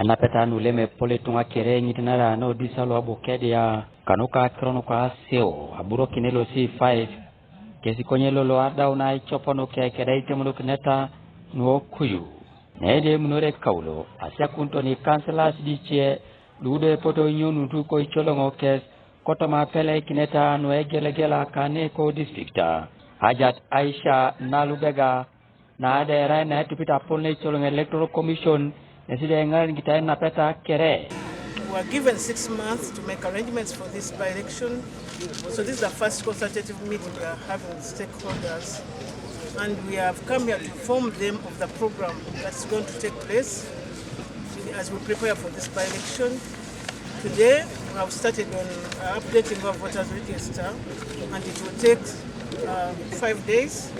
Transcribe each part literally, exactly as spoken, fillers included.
Enapeta nu lem epol ituŋa kere ŋitinara nu odisa lo Bukedea kanuka akiro nuka aseo aburokine lo C five. Kesi konye lolo adau na icopo nuke keda itemunukineta nu okuyu. Nede emunore kaulo asiakunito ni kansilas dice ludo epoto nyonutu ko icoloŋo kes kotoma peleikineta nu egelegela kane ko distrikta. Ajat Aisha Nalubega na adera na etupit apol na icoloŋ Electoral Commission nesi de eŋarenikita enapeta kere. We were given six months to make arrangements for this by-election. So this is the first consultative meeting we are having with stakeholders. And we have come here to inform them of the program that's going to take place as we prepare for this by-election. Today, we have started on uh, updating our voters register, and it will take uh, five days.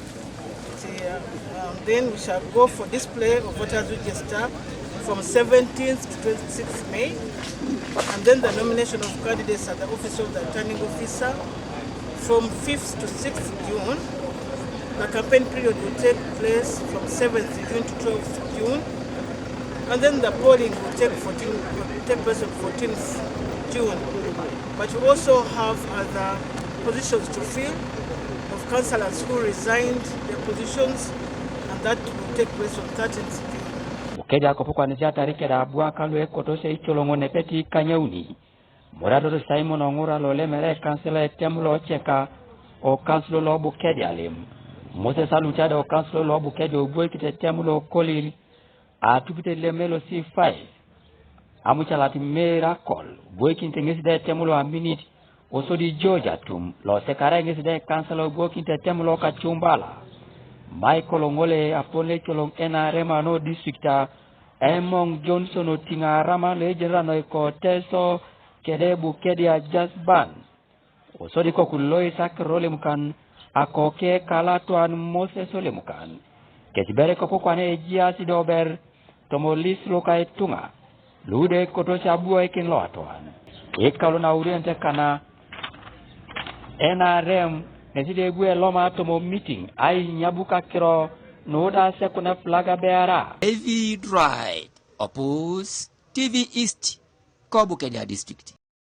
It, uh, um, then we shall go for display of voters register from seventeenth to twenty-sixth May, and then the nomination of candidates at the office of the returning officer from fifth to sixth June. The campaign period will take place from seventh June to twelfth June, and then the polling will take fourteen, will take place on fourteenth June. But we also have other positions to fill of councillors who resigned their positions, and that will take place on thirteenth June. Bukedea kopukwanisia tarikeda abwaka lu ekotos eicoloŋo nepeti kanyauni. Moradoto Simon Oŋura lo lemere ekansila etem lo Oceka, okansulo lo Bukedea lem. Moses Aluta da okansulo lo Bukedea obwoikit etem lo Kolil, atupite leme lo C five. Amucalat Meir Akol, obwoikinit ŋes da etem lo Aminit, osodi George Atum, lo sekara ŋes da ekansila obwoikinit etem lo Kacumbala. Michael Oŋole, apon ecoloŋ N R M ano distrikta, Emoŋ Johnson Otiŋa Arama lo ejenera noi ko Teso kede Bukedea Jasban. Osodi koku Lois Akiro Lemukan, akoke Kalatuan Moses Olemukan. Kecibere kopukwane ejiasi dober tomolis luka ituŋa lude kotosi abuoikin loatuan. Ikalu na uriente kana N R M nesi de ebu eloma tomo meeting ainyabuk akiro nuda sekune flag abeara. David Wright, Opus, T V East, ko Bukedea District.